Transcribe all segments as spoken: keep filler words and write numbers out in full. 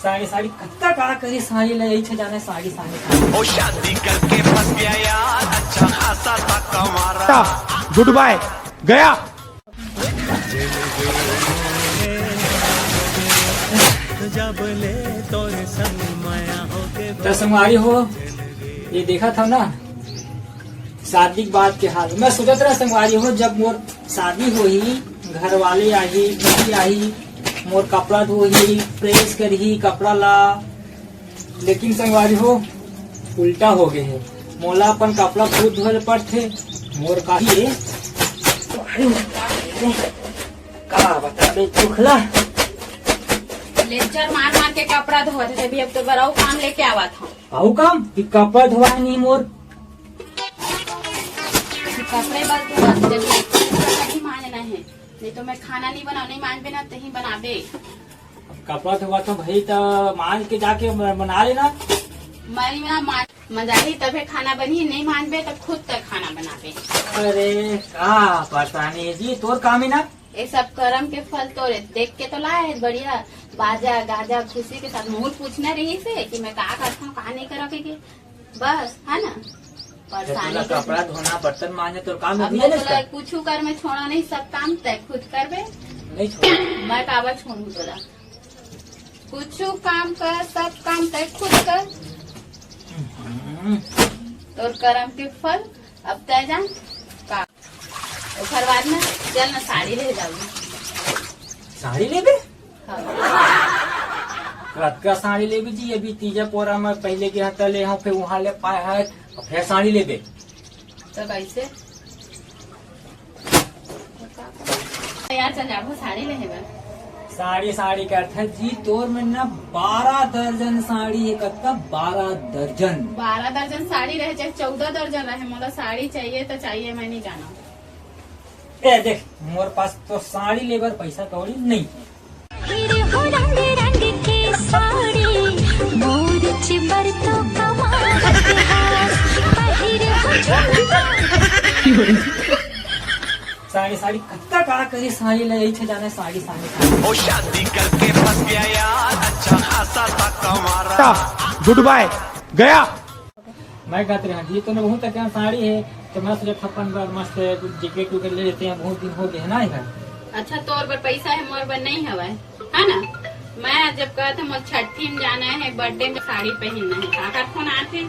साड़ी, साड़ी कत्ता का करी, साड़ी ले, इच्छा जाने साड़ी, साड़ी, साड़ी। ओ शादी करके फंस गया यार, अच्छा खासा था कमारा। गुड बाय, गया। जब ले तोरे संग माया होके तो संगवारी हो, ये देखा था ना, शादी के बाद के हाल। मैं सोचत रहा संगवारी हो, जब मोर शादी होही, घर वाले आही, बेटी आही, मोर कपड़ा धोही, प्रेस करही कपड़ा ला, लेकिन संगवारी हो, उल्टा हो गए है। मोला अपन कपड़ा खुद धोए ल पड़थे। मोर का ये, का बताबे दुखला। लेक्चर मार मार के कपड़ा धोवत हे, तभी अब तो बराऊ काम लेके आवत हूँ। आऊ काम कि कपड़ा धोवाए नहीं मोर। कपड़े बस धोवत हे, जब ये कपड़ा नहीं मांजना है, नहीं तो मैं खाना नहीं बनाऊँ, नहीं मांजबे ना, तहीं बनाबे। अब कपड़ा धोवा तो भाई, तो मांज के जाके म-, बना लेना। मैं ना मांज, मजाही तभे खाना बनी, नहीं मांजबे तो खुद तक खाना बनाबे। अरे का परेशानी है जी, तोर काम है ना। ये सब करम के फल तोरे देख के तो लाए है बढ़िया बाजा गाजा खुशी के साथ। मोर पूछना रही से कि मैं का करता हूँ, का नहीं करा के, के। बस, है ना? परेशानी तोला के कपड़ा धोना, बर्तन मांजना, तोर काम अब नहीं मैं है ना तोला इसका? कुछ कर में छोड़ा नहीं, सब काम तय खुद करबे। नहीं छोड़ा। मैं काबर छोड़ू तोला? कुछ काम कर, सब काम तय खुद कर। हम्म। तोर करम के फल, अब तय जान का। ओकर बाद में चल ना साड़ी ले जाऊंगी। साड़ी लेबे? हाँ। कतका साड़ी लेबे जी? अभी तीजा पोरा में पहले के हफ्ता ले हूँ, फिर वहाँ ले पाए है, और फिर साड़ी लेबे। तो कैसे? यार चल जाबो साड़ी लेहे बर। साड़ी, साड़ी करथे जी, तोर में ना बारह दर्जन साड़ी है। कतका? बारह दर्जन। बारह दर्जन साड़ी रहे चाहे चौदह दर्जन रहे, मोला साड़ी चाहिए तो चाहिए, मैं नहीं जाना। ए देख, मोर पास तो साड़ी लेबर पैसा कौड़ी नहीं। पहिरे हो रंग रंग के साड़ी, मोर चिबर तो कमाल के हार। पहिरे हो झुमका। साड़ी, साड़ी कत्ता का करी, साड़ी ले इच्छा जाने, साड़ी, साड़ी, साड़ी। ओ शादी करके फंस गया यार, अच्छा खासा था कमारा। गुड बाय, गया। मैं कहत रहे जी, तोने बहुत अच्छा साड़ी है, तो मैं सोचा अपन बर मस्त कुछ जैकेट उकेट ले लेते हैं, बहुत दिन हो गए है ना इधर। अच्छा, तोर बर पैसा है, मोर बर नहीं हवय, है ना? मैं जब कहत हूँ मोर छठी में जाना है, बर्थडे में साड़ी पहनना है, काकर फोन आथे।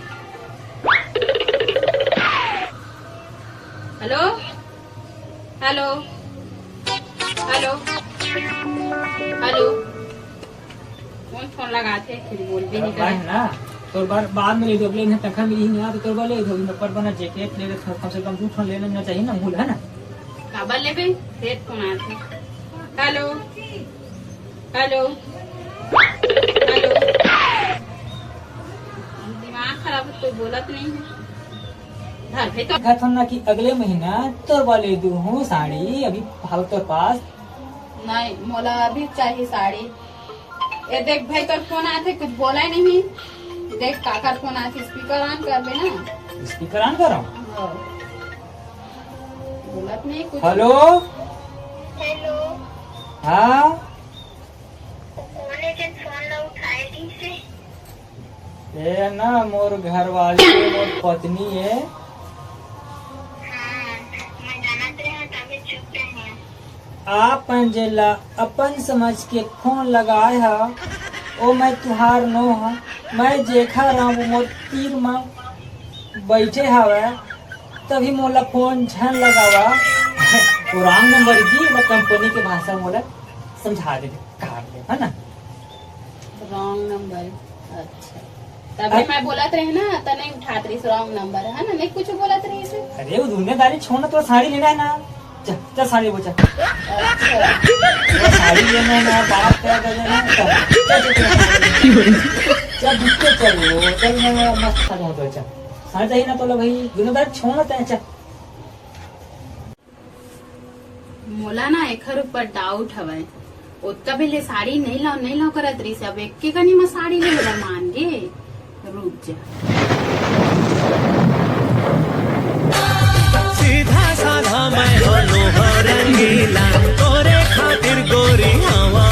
Hello, hello, hello, hello. कौन फोन लगाथे, फिर बोलबे नहीं मैं करे। ना, तोर बर बाद में ले दो, अगले महीने तनखा मिली ना, तो तोर बर ले दो, पर बना जैकेट ले ले, कम से कम दू ठन लेना चाहिए ना, मूल है ना। काबर लेबे? फिर फोन आथे। Hello, hello, hello. दिमाग खराब है, कोई बोलत नहीं है। धर भाई तो। कहत हन ना कि अगले महीना तोर बर ले दू हूँ साड़ी, अभी हाल तोर पास। नहीं, मोला अभी चाहिए साड़ी। ए देख भाई, तोर फोन आथे, कुछ बोला ही नहीं। देख, काकर फोन आथे, speaker on कर ले ना। Speaker on करो। हाँ। बोलत नहीं कुछ। हेलो। हेलो। हाँ। कौन है जन फोन ला उठाए रही से? ए ना, मोर घरवाली है, मोर पत्नी है। हाँ, मैं जानत रहे हूँ, तभी चुप रहे हैं। आपन जेला अपन समझ के फोन लगाए हा, ओ मैं तुहार नो हा, मैं जेखा राम मोर तीर म बैठे हावय, तभी मोला फोन झन लगावा। वो रॉन्ग नंबर जी, मैं कंपनी के भाषा मोला समझा दे, कहा दे, है ना? Wrong number. अच्छा, तभी अब मैं बोलत रहे ना, त नहीं उठात रही, रॉन्ग नंबर है ना, नहीं कुछ बोलत रही से। अरे वो दुनियादारी छोड़ ना, तो साड़ी लेना है ना, चल, चल साड़ी वो चल। अच्छा। वो साड़ी लेना है ना, बात कर रहे हैं ना, चल, चल, चल, चल, साड़ी लेना है। चल, दिख के चल, वो चल, मैं मस्त खा जाऊँ तो, चल। साड़ी चाहिए ना, तो लो भाई, दुनियादारी छोड़ ना, तय चल। मोला ना एखर ऊपर डाउट हवय, ओतका बेले साड़ी नइ लाव, नइ लाव करत रहिस, अब एके कनी म साड़ी ले बर मान गे। रुक जा। सीधा साधा मैं हो लोहा रंगीला, तोरे खातिर गोरी आवा।